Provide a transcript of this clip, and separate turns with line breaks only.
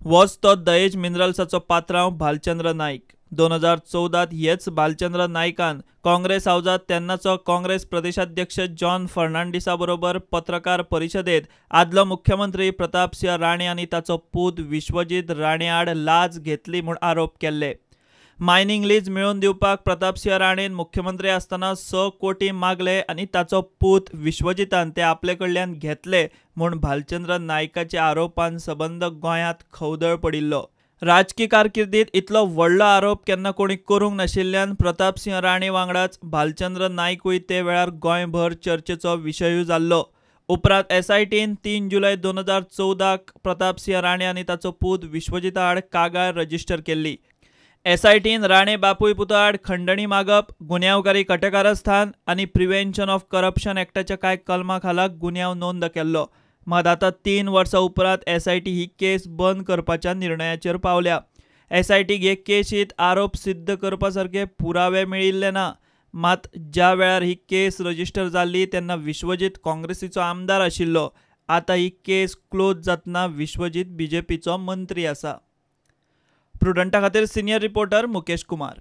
होच तो दहेज मिनरल्साचो पात्रांव भालचंद्र नायक. 2014 हेच भालचंद्र नायकान काँग्रेस हावजात तेन्नाचो काँग्रेस प्रदेशाध्यक्ष जॉन फर्नांडिसा बरोबर पत्रकार परिशदेत आदलो मुख्यमंत्री प्रतापसिंह राणे आनी ताचो पूत विश्वजीत राणे आड लाच घेतली म्हूण आरोप केल्ले. मायनिंग लीज मेळोवन दिवपाक प्रतापसिंह राणेन मुख्यमंत्री आसतना 6 कोटी मागले आनी ताचो पूत विश्वजितान ते आपले कडल्यान घेतले म्हूण भालचंद्र नायकाच्या आरोपान सबंद गोंयांत खवदळ पडिल्लो. राजकी कारकिर्दीत इतलो व्हडलो आरोप केन्ना कोणी करूंक नाशिल्ल्यान प्रतापसिंह राणे वांगडाच भालचंद्र नायकूय ते वेळार गोंयभर चर्चेचो विशयूय जाल्लो. उपरांत एसआयटीन 3 जुलय 2014 प्रतापसिंह राणे आनी ताचो पूत विश्वजिता आड कागाळ रजिस्टर केल्ली. एसआयटीन राणे बापूय पुता आड खंडणी मागप, गुन्यांवकारी कटकारस्थान आनी प्रिव्हेन्शन ऑफ करप्शन एक्टाच्या कांय कलमा खाला गुन्यांव नोंद केल्लो. मात आतां 3 वर्सां उपरांत एसआयटी ही केस बंद करपाच्या निर्णयाचेर पावल्या. एसआयटीक हे केशींत आरोप सिद्ध करपा सारके पुरावे मेळिल्ले ना. मात ज्या वेळार ही केस रजिस्टर जाल्ली तेन्ना विश्वजीत काँग्रेसीचो आमदार आशिल्लो. आतां ही केस क्लोज जातना विश्वजीत बीजेपीचो मंत्री आसा. प्रुडंटा खातीर सिनियर रिपोर्टर मुकेश कुमार.